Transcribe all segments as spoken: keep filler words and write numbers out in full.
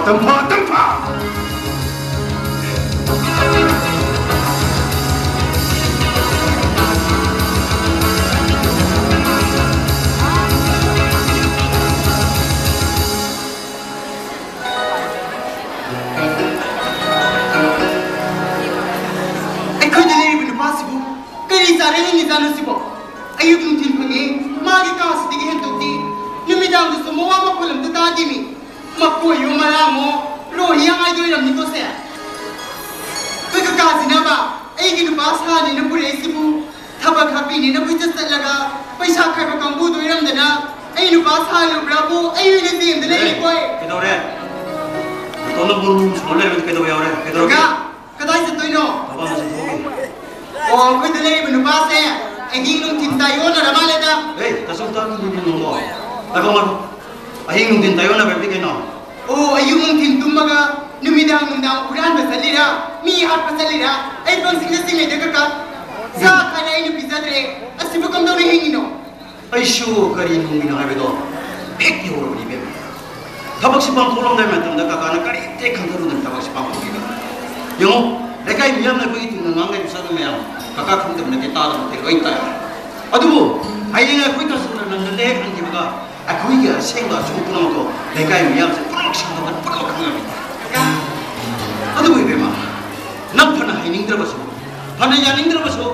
ꯇꯝꯐꯥ, ꯇꯝꯐꯥ! ꯑꯩꯈꯣꯏꯗ ꯂꯩꯔꯤꯕ ꯅꯨꯄꯥꯁꯤꯕꯨ ꯀꯔꯤ ꯆꯥꯔ ꯍꯤꯡꯉꯤꯖꯥꯠꯅꯣ ꯁꯤꯕꯣ? ꯑꯌꯨꯛ ꯅꯨꯡꯊꯤꯜ ꯐꯪꯉꯤ, ꯃꯥꯒꯤ ꯀꯥꯁꯤꯗꯒꯤ ꯍꯦꯟꯗꯣꯛꯇꯦ꯫ ꯅꯨꯃꯤꯗꯥꯡꯗꯁꯨ ꯃꯋꯥ ꯃꯈꯣꯜ ꯑꯝꯇ ꯇꯥꯗꯦꯃꯤ꯫ ꯃꯀꯣꯏꯌꯣ ꯃꯔꯥꯡꯉꯣ, ꯔꯣꯍꯤ ꯍꯥꯏꯗꯣ ꯑꯣꯏꯔꯝꯅꯤꯀꯣ ꯁꯦ꯫ ꯑꯩꯈꯣꯏ ꯀꯀꯥꯁꯤꯅꯕ ꯑꯩꯒꯤ ꯅꯨꯄꯥ ꯁꯥꯅꯤꯅ ꯄꯨꯔꯛꯏꯁꯤꯕꯨ ꯊꯕꯛ ꯍꯥꯞꯄꯤꯅꯤꯅ ꯀꯣꯏꯆꯠ ꯆꯠꯂꯒ ꯄꯩꯁꯥ ꯈꯥꯏꯕ ꯀꯥꯡꯕꯨꯗꯣ ꯑꯣꯏꯔꯝꯗꯅ ꯑꯩ ꯅꯨꯄꯥ ꯁꯥꯍꯜꯂꯨꯕ꯭ꯔꯥꯕꯨ ꯑꯩ ꯑꯣꯏꯅ ꯖꯦꯜꯗ ꯂꯩꯔꯤꯀꯣ ꯑꯩ꯫ ꯀꯩꯗꯧꯔꯦ? ꯅꯇꯣꯝꯗ ꯃꯨꯔꯨ ꯁꯣꯟ ꯂꯩꯔꯝꯃꯤꯗꯣ ꯀꯩꯗꯧꯕ ꯌꯥꯎꯔꯦ? ꯀꯩꯗꯧꯔꯒꯦ? ꯀꯀꯥ, ꯀꯗꯥꯏ ꯆꯠꯇꯣꯏꯅꯣ? ꯊꯕꯛ ꯑꯃ ꯆꯠꯊꯣꯛꯎꯒꯦ꯫ ꯑꯣ, ꯑꯩꯈꯣꯏꯗ ꯂꯩꯔꯤꯕ ꯅꯨꯄꯥꯁꯦ ꯑꯍꯤꯡ ꯅꯨꯡꯊꯤꯟ ꯇꯥꯏꯑꯣꯟꯅꯔ ꯃꯥꯜꯂꯦꯗ꯫ ꯑꯦ, ꯇꯥꯆꯧ, ꯇꯥ-, ꯅꯣꯡꯃ꯫ ꯉꯥꯏꯈꯣ, ꯉꯥꯏꯈꯣ꯫ ꯑꯍꯤꯡ ꯅꯨꯡꯊꯤꯟ ꯇꯥꯏꯑꯣꯟꯅꯕ ꯍꯥꯏꯕꯗꯤ ꯀꯩꯅꯣ? ꯑꯣ, ꯑꯌꯨꯛ ꯅꯨꯡꯊꯤꯟ ꯇꯨꯝꯃꯒ ꯅꯨꯃꯤꯗꯥꯡ ꯅꯨꯡꯗꯥꯡ ꯍꯨꯔꯥꯟꯕ ꯆꯠꯂꯤꯔꯥ? ꯃꯤ ꯍꯥꯠꯄ ꯆꯠꯂꯤꯔꯥ? ꯑꯩ ꯄꯪꯁꯤꯡꯗ ꯁꯤꯡꯅꯩꯗ ꯀꯀꯥ꯫ ꯆꯥ ꯈꯔ ꯑꯩꯅ ꯄꯤꯖꯗ꯭ꯔꯦ꯫ ꯑꯁꯤꯕꯨ ꯀꯝꯗꯧꯅ ꯍꯤꯡꯉꯤꯅꯣ? ꯑꯩꯁꯨ ꯀꯔꯤ ꯅꯨꯡꯒꯤꯅꯣ ꯍꯥꯏꯕꯗꯣ ꯍꯦꯛ ꯌꯧꯔꯕꯅꯤ, ꯏꯕꯦꯝꯃ꯫ ꯊꯕꯛꯁꯤ ꯄꯥꯡꯊꯣꯛꯂꯝꯗꯥꯏ ꯃꯇꯝꯗ ꯀꯀꯥꯅ ꯀꯔꯤꯝꯇ ꯈꯪꯊꯔꯨꯗꯅ ꯊꯕꯛꯁꯤ ꯄꯥꯡꯊꯣꯛꯈꯤꯕ꯫ ꯌꯦꯡꯉꯣ, ꯂꯩꯀꯥꯏ ꯃꯤꯌꯥꯝꯅ ꯑꯩꯈꯣꯏꯒꯤ ꯇꯨꯡꯗ ꯉꯥꯡꯅꯔꯤꯕ ꯁꯛꯅ ꯃꯌꯥꯝ ꯀꯀꯥ ꯈꯪꯗꯕ ꯅꯠꯇꯦ, ꯇꯥꯗꯕ ꯅꯠꯇꯦ, ꯂꯣꯏ ꯇꯥꯏ꯫ ꯑꯗꯨꯕꯨ ꯍꯌꯦꯡ ꯑꯩꯈꯣꯏ ꯇꯥꯆꯧꯅ ꯂꯝꯗꯝꯗ ꯍꯦꯛ ꯍꯟꯈꯤꯕꯒ ꯑꯩꯈꯣꯏꯒꯤ ꯑꯁꯦꯡꯕ ꯑꯆꯨꯝꯕ ꯄꯨꯝꯅꯃꯛꯇꯣ ꯂꯩꯀꯥꯏ ꯃꯤꯌꯥꯝꯁꯦ ꯄꯨꯝꯅꯃꯛ ꯁꯟꯗꯣꯛꯀꯅꯤ, ꯄꯨꯝꯅꯃꯛ ꯈꯪꯉꯒꯅꯤ꯫ ꯀꯀꯥ, ꯑꯗꯨꯕꯨ ꯏꯕꯦꯝꯃ, ꯅꯪ ꯐꯅ ꯍꯥꯏꯅꯤꯡꯗ꯭ꯔꯕꯁꯨ, ꯐꯅ ꯌꯥꯅꯤꯡꯗ꯭ꯔꯕꯁꯨ,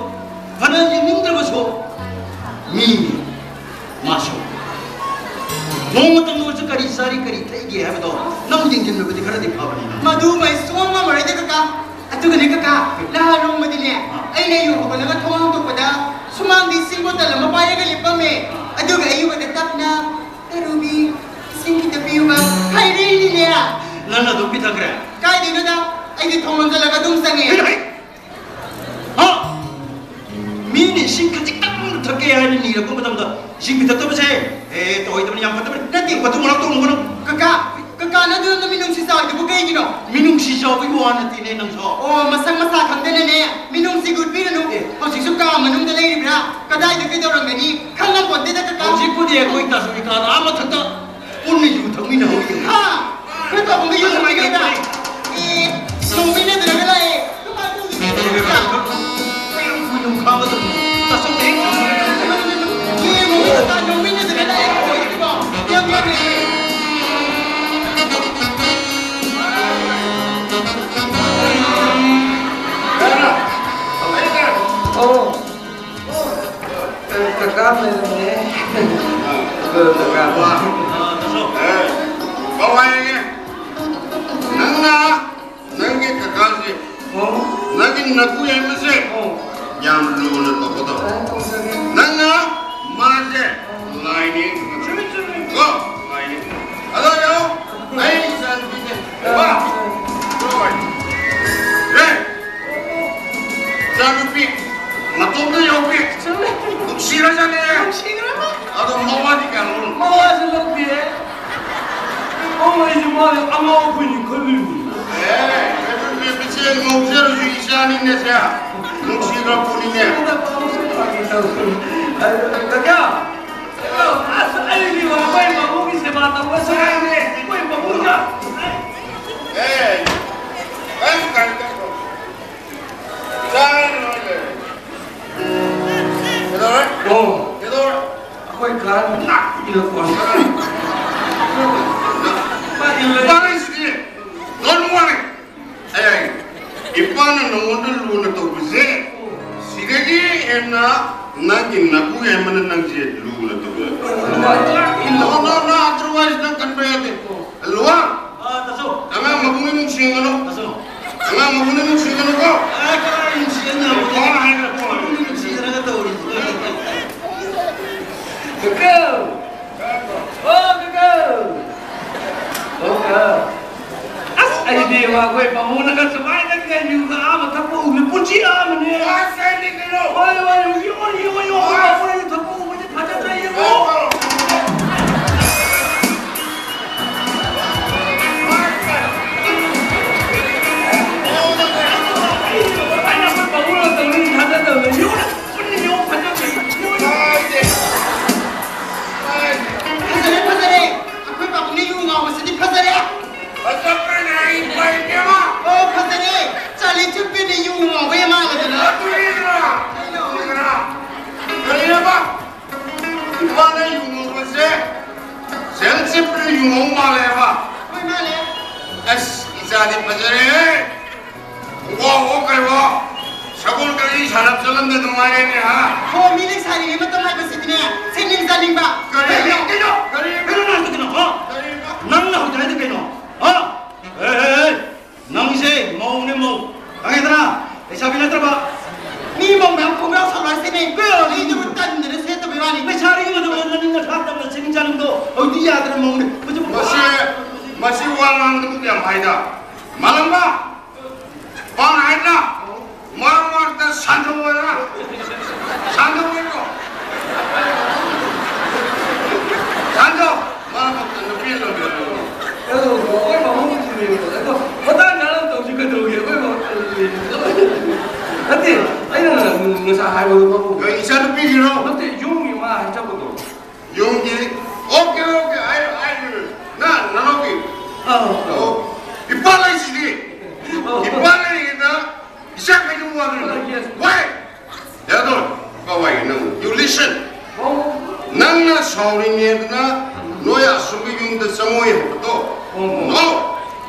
ꯐꯅ ꯌꯦꯡꯅꯤꯡꯗ꯭ꯔꯕꯁꯨ, ꯃꯤꯅꯤ꯫ ꯃꯥꯁꯨ ꯅꯣꯡꯃꯇꯪꯗ ꯑꯣꯏꯔꯁꯨ ꯀꯔꯤ ꯆꯥꯔꯤ, ꯀꯔꯤ ꯊꯛꯏꯒꯦ ꯍꯥꯏꯕꯗꯣ ꯅꯪ ꯌꯦꯡꯁꯤꯟꯕꯕꯨꯗꯤ ꯈꯔꯗꯤ ꯐꯕꯅꯤꯅ꯫ ꯃꯗꯨꯃ ꯑꯩ ꯁꯨꯡꯉꯝ ꯉꯝꯃꯔꯣꯏꯗ ꯀꯀꯥ꯫ ꯑꯗꯨꯒꯅꯦ ꯀꯀꯥ, ꯅꯍꯥꯟ ꯅꯣꯡꯃꯗꯤꯅꯦ, ꯑꯩꯅ ꯑꯌꯨꯛ ꯍꯧꯒꯠꯂꯒ ꯊꯣꯡ ꯍꯥꯡꯗꯣꯛꯄꯗ ꯁꯨꯃꯥꯡꯗ ꯏꯁꯤꯡ ꯕꯣꯇꯜ ꯑꯃ ꯄꯥꯏꯔꯒ ꯂꯦꯞꯄꯝꯃꯦ꯫ ꯑꯗꯨꯒ ꯑꯌꯨꯛ ꯉꯟꯇꯥ ꯇꯞꯅ, "ꯇꯔꯨꯕꯤ, ꯏꯁꯤꯡ ꯈꯤꯇ ꯄꯤꯌꯨꯕ" ꯍꯥꯏꯔꯛꯏꯅꯤꯅꯦ꯫ ꯅꯪꯅ ꯑꯗꯨꯝ ꯄꯤꯊꯛꯈ꯭ꯔꯦ? ꯀꯥꯏꯗꯩꯅꯣꯗ, ꯑꯩꯗꯤ ꯊꯣꯡ ꯂꯣꯟꯖꯜꯂꯒ ꯑꯗꯨꯝ ꯆꯪꯉꯦ꯫ ꯍꯥ? ꯃꯤꯅ ꯏꯁꯤꯡ ꯈꯖꯤꯛꯇꯪ ꯊꯛꯀꯦ ꯍꯥꯏꯅ ꯅꯤꯔꯛꯄ ꯃꯇꯝꯗ ꯏꯁꯤꯡ ꯄꯤꯊꯛꯇꯕꯁꯦ, ꯑꯦ, ꯇꯧꯍꯩꯗꯕꯅꯤ, ꯌꯥꯝ ꯐꯠꯇꯕꯅꯤ꯫ ꯅꯠꯇꯦ꯫ ꯃꯇꯨꯡ ꯃꯅꯥꯎ ꯇꯧꯅꯨ, ꯀꯅꯨ꯫ ꯀꯀꯥ, ꯀꯀꯥ, ꯅꯪ ꯑꯗꯨ ꯅꯪ ꯃꯤꯅꯨꯡꯁꯤ ꯆꯥꯎꯔꯤꯗꯨꯕꯨ ꯀꯩꯒꯤꯅꯣ? ꯃꯤꯅꯨꯡꯁꯤ ꯆꯥꯎꯕꯒꯤ ꯋꯥ ꯅꯠꯇꯦꯅꯦ ꯅꯪꯁꯨ꯫ ꯑꯣ, ꯃꯁꯛ ꯃꯁꯥ ꯈꯪꯗꯅꯅꯦ, ꯃꯤꯅꯨꯡꯁꯤ ꯎꯠꯄꯤꯔꯅꯨ꯫ ꯑꯦ꯫ ꯍꯧꯖꯤꯛꯁꯨ ꯀꯥ ꯃꯅꯨꯡꯗ ꯂꯩꯔꯤꯕ꯭ꯔꯥ? ꯀꯗꯥꯏꯗ ꯀꯩꯗꯧꯔꯝꯒꯅꯤ? ꯈꯪꯉꯝꯄꯣꯠꯇꯦꯗ, ꯀꯀꯥ꯫ ꯍꯧꯖꯤꯛꯄꯨꯗꯤ ꯑꯩꯈꯣꯏ ꯇꯥꯆꯧꯒꯤ ꯀꯥꯗ ꯑꯥ ꯃꯊꯛꯇ ꯄꯨꯟꯅ ꯌꯨ ꯊꯛꯃꯤꯟꯅꯍꯧꯔꯤ꯫ ꯍꯥ? ꯑꯩꯈꯣꯏ ꯄꯥꯕꯨꯡꯒ ꯌꯨ ꯂꯩꯔꯝꯃꯦ꯫ ꯑꯗꯨ ꯀꯀꯥ꯫ ꯋꯥ꯫ ꯑꯦ, ꯕꯕꯥ ꯌꯦꯡꯉꯦ꯫ ꯅꯪꯅ ꯅꯪꯒꯤ ꯀꯀꯥꯁꯦ, ꯑꯣ꯫ ꯅꯪꯒꯤ ꯅꯄꯨ ꯌꯥꯏꯃꯁꯦ ꯑꯣ꯫ ꯌꯥꯝ ꯂꯨꯅ ꯇꯧꯒꯗꯕ꯫ ꯑ, ꯇꯧꯖꯒꯦ꯫ ꯅꯪꯅ ꯃꯥꯁꯦ ꯂꯥꯏꯅꯦ꯫ ꯆꯨꯝꯃꯤ, ꯆꯨꯝꯃꯤ꯫ ꯀꯣ? ꯂꯥꯏꯅꯦ꯫ ꯑꯗꯣ ꯌꯦꯡꯉꯣ, ꯑꯩ ꯏꯆꯥꯅꯨꯄꯤꯁꯦ꯫ ꯕꯥ! ꯍꯣꯏ꯫ ꯍꯦ! ꯏꯆꯥꯅꯨꯄꯤ ꯃꯇꯣꯝꯇ ꯌꯥꯎꯕꯤ꯫ ꯆꯨꯝꯃꯤ꯫ ꯅꯨꯡꯁꯤꯔꯖꯥꯠꯅꯦ꯫ ꯅꯨꯡꯁꯤꯈ꯭ꯔꯕ? ꯑꯗꯣ ꯃꯋꯥꯗꯤ ꯀꯌꯥ ꯂꯧꯔꯝꯃꯣꯏ? ꯃꯋꯥꯁꯨ ꯂꯧꯗꯦ꯫ ꯃꯋꯥꯁꯨ ꯃꯥꯅ ꯑꯉꯥꯎꯕꯅꯤ ꯈꯜꯂꯤꯅꯤ꯫ ꯑꯦ, ꯏꯆꯦ ꯉꯧꯖꯔꯁꯨ ꯏꯆꯥꯅꯤꯅꯦ ꯁꯦ꯫ ꯅꯨꯡꯁꯤꯈ꯭ꯔ ꯄꯣꯠꯅꯤꯅꯦ꯫ ꯀꯀꯥ, ꯑꯁ, ꯑꯩꯗꯤ ꯑꯩꯈꯣꯏ ꯃꯕꯨꯡꯒꯤ ꯁꯦꯕꯥ ꯇꯧꯕꯁꯨ ꯍꯩꯔꯦ, ꯑꯩꯈꯣꯏ ꯃꯕꯨꯡꯒ꯫ ꯑꯦ, ꯀꯩꯝ ꯀꯥꯏꯗꯦ꯫ ꯆꯥꯔꯅꯨ ꯍꯥꯏꯔꯦ꯫ ꯀꯩꯗꯧꯔꯦ? ꯑꯣ꯫ ꯀꯩꯗꯧꯔꯦ? ꯑꯩꯈꯣꯏ ꯀꯥ ꯅꯥꯛ ꯏꯜꯂꯛꯄ꯫ ꯅꯨꯄꯥ ꯂꯩꯁꯤꯗꯤ꯫ Don't worry꯫ ꯑꯩ ꯍꯥꯏꯒꯦ, ꯏꯄꯥꯅ ꯅꯉꯣꯟꯗ ꯂꯨꯅ ꯇꯧꯕꯁꯦ, ꯁꯤꯗꯒꯤ ꯍꯦꯟꯅ ꯅꯪꯒꯤ ꯅꯄꯨ ꯌꯥꯏꯃꯅ ꯅꯪꯁꯦ ꯂꯨꯅ ꯇꯧꯕ꯫ No, no, no, otherwise ꯅꯪ ꯈꯟꯕ ꯌꯥꯗꯦ꯫ ꯂꯨꯋꯥ, ꯑꯥ, ꯇꯥꯆꯧ꯫ ꯑꯉꯥꯡ ꯃꯕꯨꯡꯅ ꯅꯨꯡꯁꯤꯒꯅꯨ꯫ ꯇꯥꯆꯧ꯫ ꯑꯉꯥꯡ ꯃꯕꯨꯡꯅ ꯅꯨꯡꯁꯤꯒꯅꯨꯀꯣ꯫ ꯑꯥ, ꯀꯅꯥ ꯅꯨꯡꯁꯤꯒꯅꯣ? ꯀꯃꯥꯏꯅ ꯍꯥꯏꯅ ꯀꯣ? ꯃꯕꯨꯡꯅ ꯅꯨꯡꯁꯤꯗꯅꯒ ꯇꯧꯔꯤꯁꯦ꯫ ꯀꯀꯥ! ꯑꯣ, ꯀꯀꯥ! ꯑꯣ, ꯀꯀꯥ! ꯑꯁ, ꯑꯩꯗꯤ ꯃꯈꯣꯏ ꯄꯥꯕꯨꯡꯅꯒ ꯁꯨꯃꯥꯏꯅ ꯀꯩꯅꯣꯒ ꯑꯥ ꯃꯊꯛ ꯎꯕꯗꯤ ꯄꯨꯟꯁꯤ ꯑꯍꯥꯟꯕꯅꯦ꯫ ꯑꯁ, ꯑꯩꯗꯤ ꯀꯩꯅꯣ꯫ ꯍꯣꯏ, ꯍꯣꯏ, ꯌꯦꯡꯉꯣ, ꯌꯦꯡꯉꯣ, ꯌꯦꯡꯉꯣ, ꯑꯁ꯫ ꯃꯈꯣꯏ ꯊꯛꯄ ꯎꯕꯗꯤ ꯐꯖꯅ ꯌꯦꯡꯉꯣ꯫ ꯑꯩꯅ ꯑꯩꯈꯣꯏ ꯄꯥꯕꯨꯡꯅ ꯇꯧꯅꯤ ꯊꯥꯖꯗꯕꯅꯦ꯫ ꯌꯦꯡꯉꯣ, ꯄꯨꯟꯅ ꯌꯦꯡꯉꯣ, ꯐꯖꯅ ꯌꯦꯡꯉꯣ꯫ ꯐꯖꯔꯦ, ꯐꯖꯔꯦ꯫ ꯑꯩꯈꯣꯏ ꯄꯥꯕꯨꯡꯅ ꯌꯨ ꯉꯥꯎꯕꯁꯤꯗꯤ ꯐꯖꯔꯦ꯫ ꯐꯖꯕ꯭ꯔꯅꯦ, ꯏꯃꯥ ꯏꯕꯦꯝꯃ? ꯑꯣ, ꯐꯖꯔꯦ꯫ ꯆꯥꯔꯂꯤ ꯆꯦꯄ꯭ꯂꯤꯟꯅ ꯌꯨ ꯉꯥꯎꯕ ꯌꯥꯝ ꯃꯥꯜꯂꯗꯅ꯫ ꯑꯗꯨꯅꯤꯗꯅ꯫ ꯑꯗꯨꯅꯤꯗꯅ꯫ ꯀꯔꯤꯑꯕ? ꯏꯄꯥꯅ ꯌꯨ ꯉꯥꯎꯕꯁꯦ ꯆꯥꯔꯂꯤ ꯆꯦꯄ꯭ꯂꯤꯟꯅ ꯌꯨ ꯉꯥꯎꯕ ꯃꯥꯜꯂꯦꯕ? ꯍꯣꯏ, ꯃꯥꯜꯂꯦ꯫ ꯑꯁ, ꯏꯆꯥꯗꯤ ꯐꯖꯔꯦꯍꯦ꯫ ꯋꯥ, ꯋꯥ, ꯀꯩ ꯋꯥ? ꯁꯒꯣꯜ ꯀꯔꯤ ꯁꯥꯟꯅꯕ ꯆꯠꯂꯝꯗ ꯅꯨꯡꯉꯥꯏꯔꯦꯅꯦ, ꯍꯥ? ꯍꯣ, ꯃꯤ ꯂꯩꯁꯥꯔꯤꯉꯩ ꯃꯇꯝ ꯍꯥꯏꯕꯁꯤꯗꯤꯅꯦ, ꯁꯦꯠꯅꯤꯡ ꯆꯥꯅꯤꯡꯕ꯫ ꯀꯔꯤ? ꯀꯩꯅꯣ? ꯀꯩꯅꯣ? ꯀꯔꯤ? ꯀꯩꯅꯣ ꯅꯪ ꯍꯧꯖꯤꯛ ꯀꯩꯅꯣ? ꯍꯥ? ꯀꯔꯤ? ꯅꯪꯅ ꯍꯧꯖꯤꯛ ꯍꯥꯏꯗꯣ ꯀꯩꯅꯣ? ꯍꯥ? ꯑꯦ, ꯑꯦ, ꯑꯦ, ꯅꯪꯁꯦ ꯃꯧꯅꯦ, ꯃꯧ꯫ ꯈꯪꯉꯦꯗꯅ? ꯂꯩꯁꯥꯕꯤ ꯅꯠꯇ꯭ꯔꯕ? ꯃꯤ ꯃꯧ ꯃꯌꯥꯝ ꯈꯣꯡꯒ꯭ꯔꯥꯎ ꯁꯥꯎꯔ ꯁꯦꯠꯅꯩ꯫ ꯀꯩꯅꯣ? ꯑꯩꯗꯨꯕꯨ ꯇꯟꯗꯅ ꯁꯦꯠꯇꯕꯩ ꯋꯥꯅꯤ꯫ ꯂꯩꯁꯥꯔꯤꯉꯩ ꯃꯇꯝꯗ ꯅꯪꯅ ꯁꯥ ꯇꯝꯅ ꯁꯦꯠꯅꯤꯡ ꯆꯥꯅꯤꯡꯗꯣ ꯍꯧꯖꯤꯛꯇꯤ ꯌꯥꯗ꯭ꯔꯦ, ꯃꯧꯅꯦ꯫ ꯍꯧꯖꯤꯛ ꯃꯁꯤ, ꯃꯁꯤ ꯋꯥ ꯉꯥꯡꯕꯗꯕꯨ ꯌꯥꯝ ꯍꯥꯏꯗ꯫ ꯃꯥꯂꯪꯕ! ꯄꯥꯎꯅ ꯍꯥꯏꯗ꯭ꯔꯥ? ꯃꯔꯛ ꯃꯔꯛꯇ ꯁꯟꯗꯣꯛꯑꯣꯗꯅ꯫ ꯁꯟꯗꯣꯛꯑꯣꯏꯗ꯭ꯔꯣ? ꯁꯟꯗꯣꯛ! ꯃꯔꯛ ꯃꯔꯛꯇ ꯅꯨꯄꯤ ꯂꯝꯕꯤꯔꯣ꯫ ꯑꯗꯣ ꯑꯩꯈꯣꯏ ꯃꯃꯧꯁꯤꯅꯦꯕ꯫ ꯑꯗꯣ ꯃꯇꯥꯡ ꯆꯥꯅ ꯇꯧꯁꯤ ꯀꯩꯗꯧꯒꯦ? ꯑꯩꯈꯣꯏ ꯃꯃꯧ-, ꯅꯠꯇꯦ, ꯑꯩꯅ ꯉꯁꯥꯏ ꯍꯥꯏꯕꯗꯣ ꯃꯄꯨ-, ꯀꯩ ꯏꯆꯥꯅꯨꯄꯤꯒꯤꯔꯣ? ꯅꯠꯇꯦ, ꯌꯨꯝꯒꯤ ꯃꯥ ꯍꯥꯏꯖꯕꯗꯣ꯫ ꯌꯨꯝꯒꯤ? ꯑꯣꯀꯦ, ꯑꯣꯀꯦ, ꯑꯩ, ꯑꯩ, ꯅ-, ꯅꯅꯥꯎꯒꯤ? ꯑꯥ꯫ ꯑꯣ, ꯏꯄꯥ ꯂꯩꯁꯤꯗꯤ꯫ ꯑꯣ꯫ ꯏꯄꯥ ꯂꯩꯔꯤꯉꯩꯗ ꯏꯆꯥ ꯀꯩꯗꯧ ꯋꯥꯗꯣꯏꯅꯣ? ꯑꯥ, yes꯫ Why? ꯌꯥꯗꯣ, ꯏꯄꯥ ꯋꯥꯏꯒꯦ ꯅꯪ꯫ You listen꯫ ꯑꯣ꯫ ꯅꯪꯅ ꯁꯥꯎꯔꯤꯅꯦꯗꯅ ꯅꯣꯏ ꯑꯁꯨꯝꯒꯤ ꯌꯨꯝꯗ ꯆꯪꯉꯣꯏ ꯍꯥꯏꯕꯗꯣ? ꯑꯣ꯫ No꯫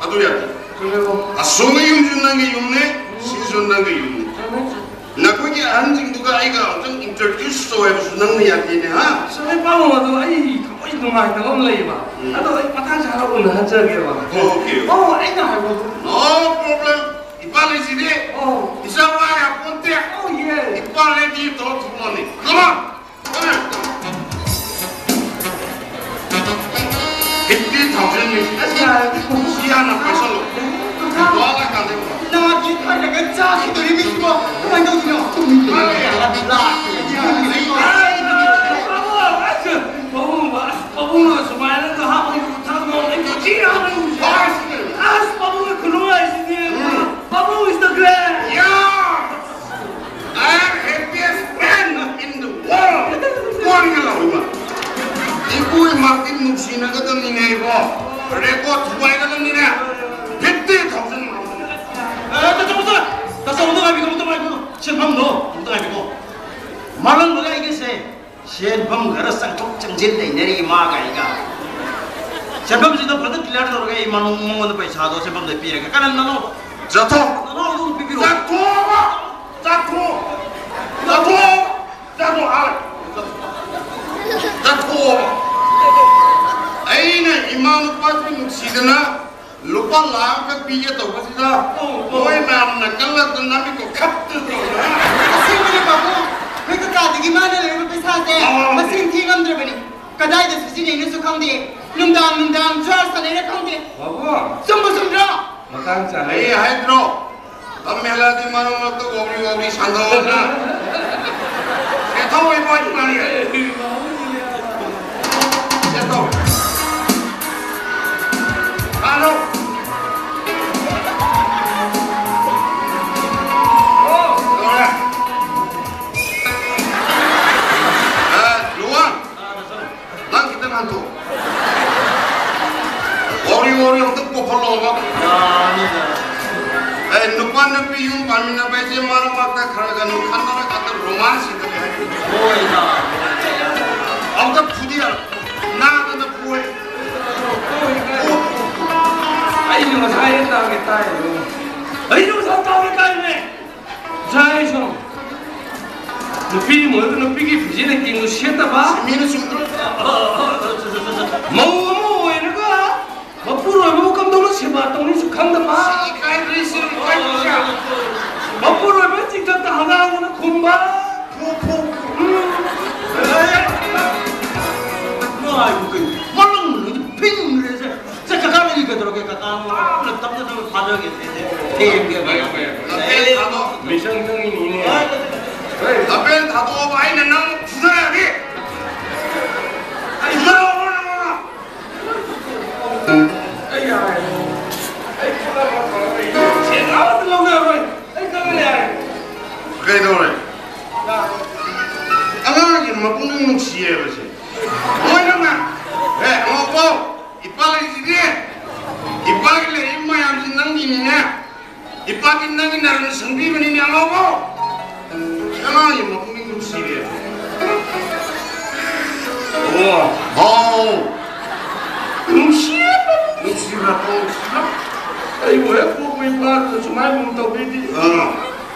ꯑꯗꯨ ꯌꯥꯗꯦ꯫ ꯆꯨꯝꯃꯦꯀꯣ꯫ ꯑꯁꯣꯝꯒꯤ ꯌꯨꯝꯁꯨ ꯅꯪꯒꯤ ꯌꯨꯝꯅꯦ, ꯁꯤꯁꯨ ꯅꯪꯒꯤ ꯌꯨꯝꯅꯦ꯫ ꯆꯨꯝꯃꯦ, ꯆꯨꯝꯃꯦ꯫ ꯅꯈꯣꯏꯒꯤ ꯑꯍꯟꯁꯤꯡꯗꯨꯒ ꯑꯩꯒ ꯑꯃꯨꯛꯇꯪ introduce ꯇꯧ ꯍꯥꯏꯕꯁꯨ ꯅꯪꯅ ꯌꯥꯗꯦꯅꯦ, ꯍꯥ? ꯆꯨꯝꯃꯦ, ꯄꯥꯕꯨꯡ, ꯑꯗꯣ ꯑꯩ ꯊꯃꯣꯏ ꯅꯨꯡꯉꯥꯏꯇꯕ ꯑꯃ ꯂꯩꯌꯦꯕ꯫ ꯎꯝ꯫ ꯑꯗꯣ ꯑꯩ ꯃꯇꯥꯡ ꯆꯥꯔ ꯎꯅꯍꯟꯖꯒꯦꯕ꯫ Okay꯫ ꯑꯣ, ꯑꯩꯅ ꯍꯥꯏꯕꯗꯣ꯫ No problem꯫ ꯏꯄꯥ ꯂꯩꯁꯤꯗꯤ꯫ ꯑꯣ꯫ ꯏꯆꯥ ꯋꯥ ꯌꯥꯄꯣꯟꯇꯦ꯫ ꯑꯣ, yes꯫ ꯏꯄꯥ ready ꯇꯧꯔ ꯊꯣꯛꯂꯛꯑꯣꯅꯦ꯫ Come on꯫ Fifty thousand ꯅꯤ꯫ ꯑꯁ, ꯌꯥꯔꯦ꯫ ꯁꯤ ꯍꯥꯟꯅ ꯄꯥꯏꯁꯜꯂꯣ꯫ ꯀꯨꯟꯊ꯭ꯔꯥ꯫ ꯂꯥꯛꯑꯀꯥꯟꯗ ꯌꯦꯡꯉꯣ꯫ ꯅꯥꯒꯤ ꯈꯜꯂꯒ ꯆꯥꯈꯤꯗꯣꯔꯤꯕꯅꯤꯀꯣ꯫ ꯀꯃꯥꯏꯅ ꯇꯧꯗꯣꯏꯅꯣ? ꯇꯨꯝꯃꯤ꯫ ꯂꯥꯛꯑꯦ, ꯂꯥꯛꯑꯦ꯫ ꯑꯁ, ꯄꯥꯕꯨꯡ, ꯑꯁ, ꯄꯥꯕꯨꯡ, ꯑꯁ, ꯄꯥꯕꯨꯡꯅ ꯁꯨꯃꯥꯏꯅ ꯍꯥꯞꯄ ꯌꯨ ꯊꯛꯅꯕ ꯑꯩ ꯄꯨꯟꯁꯤꯗ ꯍꯥꯞꯄ ꯌꯨ ꯊꯛ-, ꯑꯁ, ꯄꯥꯕꯨꯡꯒꯤ ꯈꯨꯅꯨꯡꯉꯥꯏꯁꯤꯗꯤ꯫ ꯎꯝ꯫ ꯄꯥꯕꯨꯡ is the great꯫ Yeah꯫ I am happiest man in the world꯫ ꯀꯣꯟꯒ ꯂꯥꯎꯏꯃ꯫ ꯏꯄꯨ ꯏꯃꯥꯛꯇꯤ ꯅꯨꯡꯁꯤꯅꯒꯗꯕꯅꯤꯅꯦ ꯏꯕꯣ꯫ Record ꯊꯨꯒꯥꯏꯒꯗꯕꯅꯤꯅꯦ꯫ Fifty thousand꯫ ꯑꯦ, ꯇꯥꯆꯧ, ꯇꯥꯆꯧ, ꯇꯥꯆꯧ, ꯑꯃꯨꯛꯇ ꯉꯥꯏꯕꯤꯈꯣ, ꯑꯃꯨꯛꯇ ꯉꯥꯏꯕꯤꯈꯣ꯫ ꯁꯦꯟꯐꯝꯗꯣ ꯑꯃꯨꯛꯇ ꯉꯥꯏꯕꯤꯈꯣ꯫ ꯃꯥꯂꯪꯕꯒ ꯑꯩꯒꯁꯦ ꯁꯦꯟꯐꯝ ꯈꯔ ꯆꯪꯊꯣꯛ ꯆꯪꯁꯤꯟ ꯂꯩꯅꯔꯤ ꯃꯥꯒ ꯑꯩꯒ꯫ ꯁꯦꯟꯐꯝꯁꯤꯗ ꯐꯖꯅ clear ꯇꯧꯔꯒ ꯑꯩ ꯃꯅꯨꯡ ꯃꯉꯣꯟꯗ ꯄꯩꯁꯥꯗꯣ ꯁꯦꯟꯐꯝꯗ ꯄꯤꯔꯒꯦ꯫ ꯀꯔꯟ ꯅꯅꯥꯎ꯫ ꯆꯠꯊꯣꯛ꯫ ꯅꯅꯥꯎꯗꯨ ꯄꯤꯕꯤꯔꯣ꯫ ꯆꯠꯊꯣꯛꯑꯣꯕ꯫ ꯆꯥꯊꯣꯛ! ꯆꯥꯊꯣꯛ! ꯆꯥꯊꯣꯛ! ꯑꯥ! ꯆꯥꯊꯣꯛꯑꯣ! ꯑꯩꯅ ꯏꯃꯥ ꯅꯨꯄꯥꯁꯤ ꯅꯨꯡꯁꯤꯗꯅ ꯂꯨꯄꯥ ꯂꯥꯈ ꯑꯃ ꯄꯤꯒꯦ ꯇꯧꯕꯁꯤꯗ, ꯑꯣ, ꯑꯣ꯫ ꯃꯣꯏ ꯃꯌꯥꯝꯅ ꯀꯜꯂꯛꯇꯅ ꯅꯝꯃꯤꯀꯣ, ꯈꯞꯇꯅ ꯇꯧꯗꯅ꯫ ꯑꯁꯦꯡꯕꯅꯦ ꯄꯥꯕꯨꯡ, ꯑꯩꯈꯣꯏ ꯀꯀꯥꯗꯒꯤ ꯃꯥꯅ ꯂꯩꯔꯤꯕ ꯄꯩꯁꯥꯁꯦ ꯑꯥ꯫ ꯃꯁꯤꯡ ꯊꯤ ꯉꯝꯗ꯭ꯔꯕꯅꯤ꯫ ꯀꯗꯥꯏꯗ ꯁꯤꯖꯤꯟꯅꯩꯅꯣꯁꯨ ꯈꯪꯗꯦ꯫ ꯅꯨꯡꯗꯥꯡ ꯅꯨꯡꯗꯥꯡ ꯖ꯭ꯋꯥꯔ ꯁꯥꯟꯅꯩꯔ ꯈꯪꯗꯦ꯫ ꯄꯥꯕꯨꯡ꯫ ꯆꯨꯝꯕꯨ ꯆꯨꯝꯗ꯭ꯔꯣ? ꯃꯇꯥꯡ ꯆꯥꯔꯦ꯫ ꯑꯩ ꯍꯥꯏꯗ꯭ꯔꯣ? ꯃꯦꯂꯥꯗꯤ ꯃꯔꯛ ꯃꯔꯛꯇ ꯋꯥꯎꯔꯤ ꯋꯥꯎꯔꯤ ꯁꯥꯟꯅꯧꯅ꯫ ꯁꯦꯊꯧ ꯏꯕꯣ ꯏꯃꯥꯅꯤ꯫ ꯁꯦꯊꯧ꯫ ꯁꯥꯔꯣ꯫ ꯂꯣꯏꯔꯦ꯫ ꯑ, ꯂꯨꯋꯥꯡ꯫ ꯅꯪ ꯈꯤꯇꯪ ꯍꯟꯗꯣꯛ꯫ ꯋꯥꯎꯔꯤ ꯋꯥꯎꯔꯤ ꯑꯝꯇ ꯀꯣꯛꯍꯜꯂꯣꯕ꯫ ꯌꯥꯅꯤꯗ꯫ ꯑꯦ, ꯅꯨꯄꯥ ꯅꯨꯄꯤ ꯌꯨꯝ ꯄꯥꯟꯃꯤꯟꯅꯕ ꯍꯥꯏꯁꯦ ꯃꯔꯛ ꯃꯔꯛꯇ ꯈꯔ ꯈꯔ ꯅꯣꯛꯈꯠꯅꯔ ꯈꯛꯇ ꯔꯣꯃꯥꯟꯁ ꯁꯤꯗꯅꯦ ꯍꯥꯏꯗꯤ꯫ ꯍꯣꯏꯗ꯫ ꯑꯝꯇ ꯐꯨꯗꯤ ꯌꯥꯔꯣꯏ꯫ ꯅꯥꯗꯅ ꯐꯨꯋꯦ꯫ ꯑꯩꯁꯨ ꯉꯁꯥꯏ ꯇꯥꯒꯦ ꯇꯥꯏꯅꯦ꯫ ꯑꯩꯁꯨ ꯉꯁꯥꯏ ꯇꯥꯒꯦ ꯇꯥꯏꯅꯦ꯫ ꯉꯁꯥꯏ ꯁꯨꯝ ꯅꯨꯄꯤ ꯑꯃ ꯑꯣꯏꯔꯒ ꯅꯨꯄꯤꯒꯤ ꯐꯤꯖꯦꯠ ꯂꯩꯇꯦꯡꯗꯨ ꯁꯦꯠꯇꯕ꯫ ꯃꯤꯅ ꯆꯨꯝꯗ꯭ꯔꯣ? ꯃꯧ ꯑꯃ ꯑꯣꯏꯔꯒ ꯃꯄꯨꯔꯣꯏꯕꯕꯨ ꯀꯝꯗꯧꯅ ꯁꯦꯕꯥ ꯇꯧꯅꯤꯁꯨ ꯈꯪꯗꯕ꯫ ꯁꯤ ꯏꯀꯥꯏꯗ꯭ꯔꯤꯁꯤ ꯏꯀꯥꯏꯗ꯭ꯔꯤꯁꯤ꯫ ꯃꯄꯨꯔꯣꯏꯕ ꯆꯤꯡꯊꯛꯇ ꯍꯪꯒꯥꯝꯒꯅ ꯈꯨꯝꯕ꯫ ꯐꯨ, ꯐꯨ, ꯐꯨ꯫ ꯎꯝ꯫ ꯅꯨꯡꯉꯥꯏꯕꯨ ꯀꯩꯅꯣ? ꯃꯅꯨꯡ ꯂꯣꯏꯅ ꯐꯤꯡꯈ꯭ꯔꯦꯁꯦ꯫ ꯁꯦ, ꯀꯀꯥ ꯂꯩ ꯀꯩꯗꯧꯔꯒꯦ? ꯀꯀꯥ ꯂꯥꯞꯅ ꯇꯞꯅ ꯇꯞꯅ ꯐꯥꯖꯒꯦ꯫ ꯊꯦꯡꯒꯦ꯫ ꯐꯔꯦ, ꯐꯔꯦ, ꯐꯔꯦ꯫ ꯂꯝꯕꯦꯜ ꯊꯥꯗꯣꯛ-, ꯃꯤꯁꯪ ꯆꯪꯉꯤꯅꯤꯅꯦ꯫ ꯂꯝꯕꯦꯜ ꯊꯥꯗꯣꯛꯑꯕ ꯑꯩꯅ ꯅꯪ ꯐꯨꯅꯔꯒꯦ꯫ ꯑꯩ ꯐꯨꯅꯔꯛꯑꯣ ꯅꯪ꯫ ꯑꯩ ꯌꯥꯔꯦ꯫ ꯑꯩ ꯐꯨꯅꯔꯛꯑꯣ꯫ ꯁꯦꯟ ꯑꯃꯠꯇ ꯂꯧꯅꯔꯣꯏ꯫ ꯑꯩ ꯈꯪꯉꯦ ꯌꯥꯔꯦ꯫ ꯀꯩꯗꯧꯔꯦ? ꯑꯉꯥꯡꯁꯦ ꯃꯄꯨꯛꯅꯤꯡ ꯅꯨꯡꯁꯤꯌꯦꯕꯁꯦ꯫ ꯂꯣꯏꯅꯃꯛ꯫ ꯑꯦ, ꯑꯉꯧꯕꯧ! ꯏꯄꯥꯒꯤꯁꯤꯗꯤ, ꯏꯄꯥꯒꯤ ꯂꯩꯔꯤꯕ ꯃꯌꯥꯝꯁꯤ ꯅꯪꯒꯤꯅꯤꯅꯦ꯫ ꯏꯄꯥꯒꯤ ꯅꯪꯒꯤ ꯅꯔꯟ ꯁꯪꯕꯤꯕꯅꯤꯅꯦ, ꯑꯉꯧꯕꯧ! ꯑꯉꯥꯡꯁꯦ ꯃꯄꯨꯛꯅꯤꯡ ꯅꯨꯡꯁꯤꯔꯦ꯫ ꯑꯣ꯫ ꯍꯥꯎ꯫ ꯅꯨꯡꯁꯤꯕ, ꯅꯨꯡꯁꯤꯕ, ꯅꯨꯡꯁꯤꯕ꯫ ꯑꯩꯕꯨ ꯍꯦꯛ ꯄꯣꯛꯄ ꯏꯄꯥꯗꯨꯅ ꯁꯨꯃꯥꯏꯅ ꯑꯃꯨꯛ ꯇꯧꯕꯤꯗꯦ꯫ ꯑꯥ꯫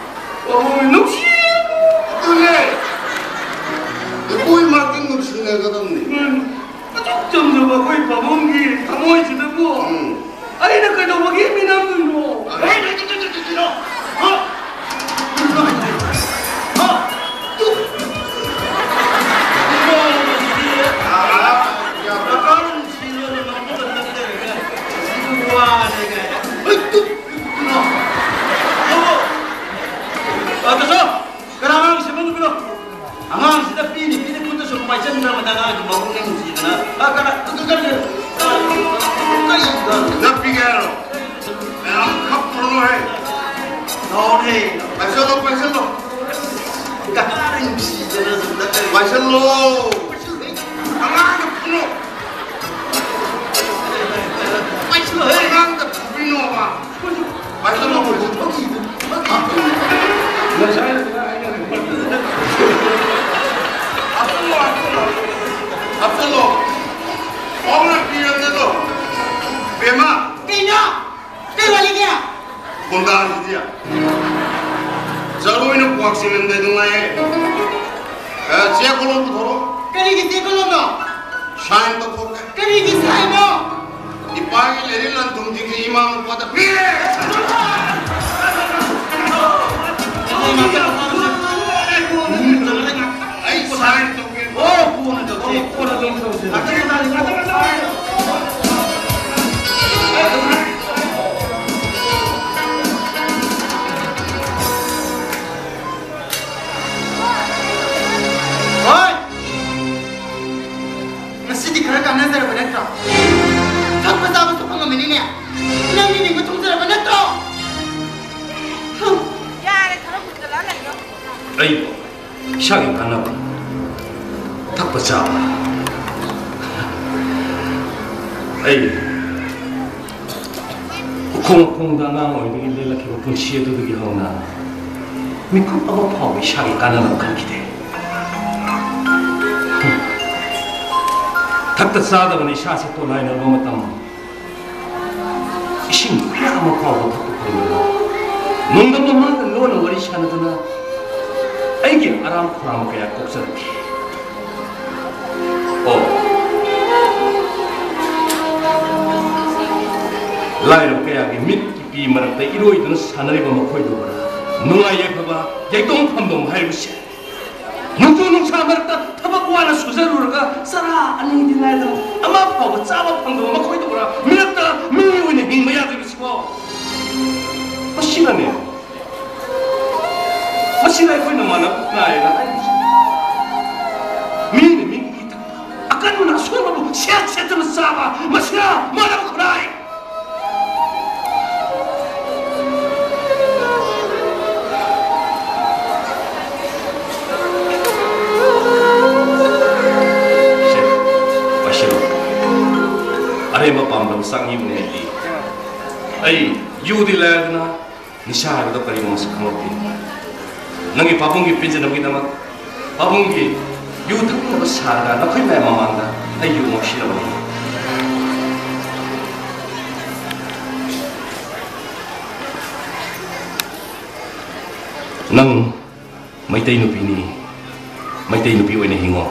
ꯄꯥꯕꯨꯡ ꯅꯨꯡꯁꯤ꯫ ꯑꯗꯨꯅꯦ꯫ ꯏꯄꯨ ꯏꯃꯥ ꯇꯤꯟ ꯅꯨꯡꯁꯤꯅꯒꯗꯕꯅꯤ꯫ ꯎꯝ꯫ ꯑꯗꯨꯛ ꯆꯝꯖꯕ ꯑꯩꯈꯣꯏ ꯄꯥꯕꯨꯡꯒꯤ ꯊꯃꯣꯏꯁꯤꯗꯕꯨ ꯎꯝ꯫ ꯑꯩꯅ ꯀꯩꯗꯧꯕꯒꯤ ꯃꯤꯅꯝꯗꯣꯏꯅꯣ? ꯑꯗꯨ ꯍꯦ, ꯍꯦ, ꯍꯦ, ꯍꯦ, ꯍꯦ, ꯍꯦ, ꯍꯦ꯫ ꯍꯥ? ꯍꯥ? ꯇꯨ꯫ ꯏꯕꯣ, ꯃꯁꯤꯗꯤ ꯗꯔꯀꯥꯔ ꯅꯨꯡꯁꯤꯔꯣꯅ ꯃꯄꯨꯗ ꯅꯠꯇꯔꯒ ꯁꯤꯕꯨ ꯋꯥꯔꯦ ꯀꯥꯏꯅ꯫ ꯍꯩ, ꯇꯨ꯫ ꯑ, ꯇꯥꯆꯧ, ꯀꯅꯥ ꯑꯉꯥꯡ ꯁꯦꯝꯍꯜꯂꯨꯕꯅꯣ? ꯑꯉꯥꯡꯁꯤꯗ ꯄꯤꯅꯤ ꯄꯤꯅꯤ ꯈꯨꯠꯇ ꯁꯨꯝ ꯄꯥꯏꯁꯟꯈ꯭ꯔꯕꯗ ꯑꯉꯥꯡꯁꯤ ꯃꯕꯨꯛꯅ ꯅꯨꯡꯁꯤꯗꯅ, ꯑ, ꯀꯅꯥ, ꯀꯔꯤ, ꯀꯔꯤ, ꯀꯔꯤ, ꯀꯔꯤ? ꯅꯞꯄꯤꯒꯦ ꯍꯥꯏꯔꯣ? ꯃꯌꯥꯝ ꯈꯞꯄꯨꯔꯅꯨꯍꯦ꯫ ꯂꯥꯎꯅꯦ꯫ ꯄꯥꯏꯁꯜꯂꯣ, ꯄꯥꯏꯁꯜꯂꯣ꯫ ꯀꯅꯥꯅ ꯅꯨꯡꯁꯤꯗꯅ ꯁꯨꯝ ꯅꯠꯇꯦ꯫ ꯄꯥꯏꯁꯜꯂꯣ꯫ ꯑꯉꯥꯡꯗ ꯐꯨꯅꯣ꯫ ꯄꯥꯏꯁꯜꯂꯣꯍꯦ꯫ ꯑꯉꯥꯡꯗ ꯐꯨꯕꯤꯅꯣꯕ꯫ ꯄꯥꯏꯁꯜꯂꯣ꯫ ꯉꯁꯥꯏ ꯍꯥꯞꯆꯜꯂꯣ, ꯍꯥꯞꯆꯜꯂꯣ꯫ ꯍꯥꯞꯆꯜꯂꯣ꯫ ꯄꯥꯎꯅ ꯄꯤꯔꯝꯗꯗꯣ꯫ ꯕꯦꯝꯃ꯫ ꯀꯩꯅꯣ? ꯀꯩ ꯋꯥꯔꯤꯒꯦ? ꯈꯣꯟꯗꯥꯁꯤꯗꯤ꯫ ꯆꯔꯨ ꯑꯣꯏꯅ ꯀ꯭ꯋꯥꯛ ꯆꯤꯡꯍꯟꯗꯦ ꯅꯨꯡꯉꯥꯏꯌꯦ꯫ ꯑꯦ, ꯆꯦ ꯀꯣꯂꯣꯝ ꯄꯨꯊꯣꯔꯛꯑꯣ꯫ ꯀꯔꯤꯒꯤ ꯆꯦ ꯀꯣꯂꯣꯝꯅꯣ? ꯁꯥꯏꯟ ꯇꯧꯊꯣꯛꯀꯦ꯫ ꯀꯔꯤꯒꯤ ꯁꯥꯏꯟꯅꯣ? ꯏꯄꯥꯒꯤ ꯂꯩꯔꯤꯛ ꯂꯟ ꯊꯨꯝꯁꯤꯡꯁꯤ ꯏꯃꯥ ꯃꯄꯥꯗ ꯄꯤꯔꯦ꯫ ꯑꯩ ꯁꯥꯏꯟ ꯇꯧꯒꯦ꯫ ꯑꯣ, ꯀꯣꯟꯅ ꯇꯧꯁꯦ, ꯀꯣꯟꯅ ꯇꯧꯁꯦ꯫ ꯍꯣꯏ꯫ ꯉꯁꯤꯗꯤ ꯈꯔ ꯀꯥꯟꯅꯖꯔꯕ ꯅꯠꯇ꯭ꯔꯣ? ꯊꯛꯄ ꯆꯥꯕꯁꯨ ꯐꯪꯉꯝꯃꯅꯤꯅꯦ꯫ ꯅꯪꯗꯤ ꯅꯤꯡꯕ ꯊꯨꯡꯖꯔꯕ ꯅꯠꯇ꯭ꯔꯣ? ꯍꯝ꯫ ꯌꯥꯔꯦ, ꯈꯔ ꯀꯨꯏꯁꯜꯂꯛꯑ ꯂꯩꯔꯣ꯫ ꯑꯩꯕꯨ ꯏꯁꯥꯒꯤ ꯀꯥꯟꯅꯕ, ꯊꯛꯄ ꯆꯥꯕ꯫ ꯑꯩ ꯎꯈꯣꯡ ꯎꯈꯣꯡꯗ ꯑꯉꯥꯡ ꯑꯣꯏꯕꯒꯤ ꯂꯦꯜꯂꯛꯈꯤꯕ ꯄꯨꯟꯁꯤ ꯑꯗꯨꯗꯒꯤ ꯍꯧꯅ ꯃꯤꯀꯨꯞ ꯑꯃ ꯐꯥꯎꯕ ꯏꯁꯥꯒꯤ ꯀꯥꯟꯅꯅꯕ ꯈꯟꯈꯤꯗꯦ꯫ ꯊꯛꯇ ꯆꯥꯗꯕꯅ ꯏꯁꯥꯁꯦ ꯇꯣꯜꯍꯥꯏꯅꯔꯕ ꯃꯇꯝ, ꯏꯁꯤꯡ ꯈꯨꯌꯥ ꯑꯃ ꯐꯥꯎꯕ ꯊꯛꯄ ꯐꯪꯗꯕ, ꯅꯣꯡꯗꯝꯕ ꯃꯥꯒ ꯂꯣꯟꯅ ꯋꯥꯔꯤ ꯁꯥꯟꯅꯗꯨꯅ ꯑꯩꯒꯤ ꯑꯔꯥꯝ ꯈꯧꯔꯥꯡꯕ ꯀꯌꯥ ꯀꯣꯛꯆꯔꯛꯈꯤ꯫ ꯑꯣ, ꯂꯥꯏꯔꯕ ꯀꯌꯥꯒꯤ ꯃꯤꯠꯀꯤ ꯄꯤ ꯃꯔꯛꯇ ꯏꯔꯣꯏꯗꯨꯅ ꯁꯥꯟꯅꯔꯤꯕ ꯃꯈꯣꯏꯗꯨꯕꯨꯔꯥ ꯅꯨꯡꯉꯥꯏ ꯌꯥꯏꯐꯕ ꯌꯥꯏꯇꯣꯡ ꯐꯝꯗꯣꯡ ꯍꯥꯏꯔꯤꯕꯁꯦ? ꯅꯣꯡꯖꯨ ꯅꯨꯡꯁꯥ ꯃꯔꯛꯇ ꯊꯕꯛ ꯋꯥꯅ ꯁꯨꯖꯔꯨꯔꯒ ꯆꯔꯥ ꯑꯅꯤꯗꯤ ꯂꯥꯏꯔꯗꯅ ꯑꯃ ꯐꯥꯎꯕ ꯆꯥꯕ ꯐꯪꯗꯕ ꯃꯈꯣꯏꯗꯨꯕꯨꯔꯥ ꯃꯤꯔꯛꯇ ꯃꯤ ꯑꯣꯏꯅ ꯍꯤꯡꯕ ꯌꯥꯗ꯭ꯔꯤꯕꯁꯤꯕꯣ? ꯃꯁꯤꯅꯅꯦ, ꯃꯁꯤꯅ ꯑꯩꯈꯣꯏꯅ ꯃꯥꯟꯅꯕ ꯅꯥꯏꯅ ꯍꯥꯏꯔꯤꯕꯁꯤ꯫ ꯃꯤꯅ ꯃꯤꯒꯤ ꯏ ꯊꯛꯄ, ꯑꯀꯟꯕꯅ ꯑꯁꯣꯟꯕꯕꯨ ꯁꯦꯠ ꯁꯦꯠꯇꯨꯅ ꯆꯥꯕ, ꯃꯁꯤꯅ ꯃꯥꯟꯅꯕ ꯈꯨꯟꯅꯥꯏ꯫ ꯁꯦ, ꯄꯥꯏꯁꯤꯜꯂꯣ꯫ ꯑꯔꯦꯝꯕ ꯄꯥꯝꯂꯕ ꯆꯥꯛꯅꯤꯕꯅꯦ ꯑꯩꯗꯤ꯫ ꯑꯩ ꯌꯨꯗꯤ ꯂꯥꯏꯔꯗꯅ ꯅꯤꯁꯥ ꯍꯥꯏꯕꯗꯣ ꯀꯔꯤꯅꯣ ꯃꯁꯛ ꯈꯪꯂꯛꯇꯦ꯫ ꯅꯪꯒꯤ ꯄꯥꯕꯨꯡꯒꯤ ꯄꯦꯟꯖꯅꯕꯒꯤꯗꯃꯛ ꯄꯥꯕꯨꯡꯒꯤ ꯌꯨ ꯊꯛꯃꯤꯟꯅꯕ ꯁꯥꯔꯒ ꯅꯈꯣꯏ ꯃꯌꯥꯝ ꯃꯃꯥꯡꯗ ꯑꯩ ꯌꯨ ꯉꯥꯎꯁꯤꯜꯂꯕꯅꯤ꯫ ꯅꯪ ꯃꯩꯇꯩ ꯅꯨꯄꯤꯅꯤ, ꯃꯩꯇꯩ ꯅꯨꯄꯤ ꯑꯣꯏꯅ ꯍꯤꯡꯉꯣ꯫